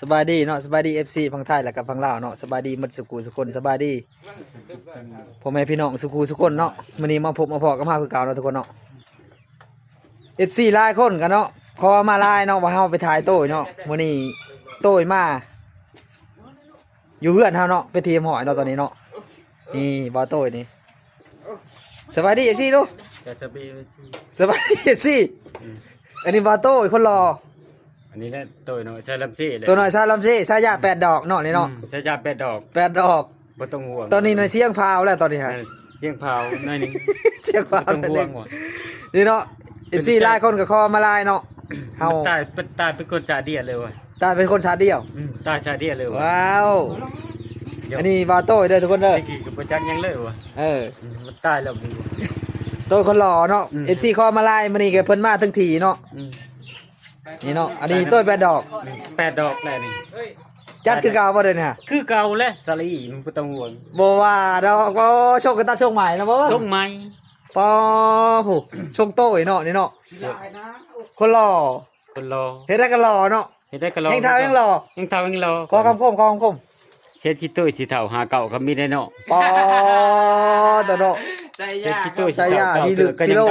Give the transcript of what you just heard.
ສະບາຍດີເນາະ ສະບາຍດີ ເອັຟຊີ ຝັ່ງໄທ ແລະກະຝັ່ງລາວເນາະ ສະບາຍດີໝົດສູ່ຄູ່ສູ່ຄົນ ສະບາຍດີພໍ່ແມ່ພີ່ນ້ອງສູ່ຄູ່ສູ່ຄົນເນາະ. ມື້ນີ້ມາພົບມາພໍ້ກັບເຮົາຄືເກົ່າເນາະທຸກຄົນເນາະ. ເອັຟຊີຫຼາຍຄົນກະເນາະ ຂໍມາຫຼາຍເນາະ ວ່າເຮົາໄປຖ່າຍໂຕ້ຍເນາະ. ມື້ນີ້ໂຕ້ຍມາຢູ່ເຮືອນເຮົາເນາະ ເປັນທີ່ຮຽບຮ້ອຍເນາະຕອນນີ້ເນາະ. ນີ້ບ່າວໂຕ້ຍນີ້ ສະບາຍດີ ເອັຟຊີ ດູ ກະສະບາຍດີ ເອັຟຊີ ສະບາຍດີ ເອັຟຊີ. ອືມ ອັນນີ້ບ່າວໂຕ້ຍຄົນຫຼໍ່ ອັນນີ້ແຫຼະໂຕ້ຍນ້ອຍຊາຍລຳຊີແຫຼະ ໂຕ້ຍນ້ອຍຊາຍລຳຊີ ສາຍາແປດດອກເນາະນີ້ເນາະ. ອືມ ສາຍາແປດດອກ ແປດດອກ ບໍ່ຕ້ອງຫ່ວງ. ຕອນນີ້ນະສຽງພາວແລ້ວຕອນນີ້ຮະ ເອີ ສຽງພາວໜ້ອຍໜຶ່ງ ສຽງພາວ ບໍ່ຕ້ອງຫ່ວງ. ນີ້ເນາະ ເອັຟຊີຫຼາຍຄົນກະຂໍມາຫຼາຍເນາະ. ເຮົາ ມັນຕາຍ ເປັນ ຕາຍເປັນຄົນຊາດດຽວເລີຍຫວະ ຕາຍເປັນຄົນຊາດດຽວ ອືມ ຕາຍຊາດດຽວເລີຍຫວະ. ວ້າວ ດຽວ ອັນນີ້ບ່າວໂຕ້ຍເດີທຸກຄົນເດີ ແຕ່ກີ້ກະບໍ່ຈັກຫຍັງເລີຍຫວະ. ເອີ ອືມ ມັນຕາຍແລ້ວ ໂຕ້ຍຄົນຫຼໍ່ເນາະ. ອືມ ເອັຟຊີຂໍມາຫຼາຍ ມື້ນີ້ກະເພິ່ນມາເຖິງທີ່ເນາະ. ອືມ ນີ້ເນາະ ອັນນີ້ໂຕ້ຍແປດດອກ ອືມ ແປດດອກແລ້ວນີ້. ຈັດຄືເກົ່າບໍ່ເດີນະ? ຄືເກົ່າແຫຼະ ສາລີ ມັນບໍ່ຕ້ອງຫ່ວງ. ບໍ່ວ່າດອກ ໂອ້ ຊົງກະຕັດຊົງໃໝ່ນະບໍ່? ຊົງໃໝ່ ປໍ ຜູ້ຊົງໂຕ້ຍເນາະ ນີ້ເນາະ ຄົນຫຼໍ່ ຄົນຫຼໍ່ ເຮັດໄດ້ກະຫຼໍ່ເນາະ ເຮັດໄດ້ກະຫຼໍ່ ແຮງເຖົ້າແຮງຫຼໍ່ ແຮງເຖົ້າແຮງຫຼໍ່. ຂໍຄຳຄົມ ຂໍຄຳຄົມ ເສດຊິໂຕ້ຍຊິເຖົ້າຫາເກົ່າກະມີໄດ້ເນາະ. ປາໂຕເນາະ ເສດຊິໂຕ້ຍຊິເຖົ້າ ສາຍາ ເກົ່າ ທີ່ລຶກ ເຕີກະຍັງໄດ້ ກິໂລ.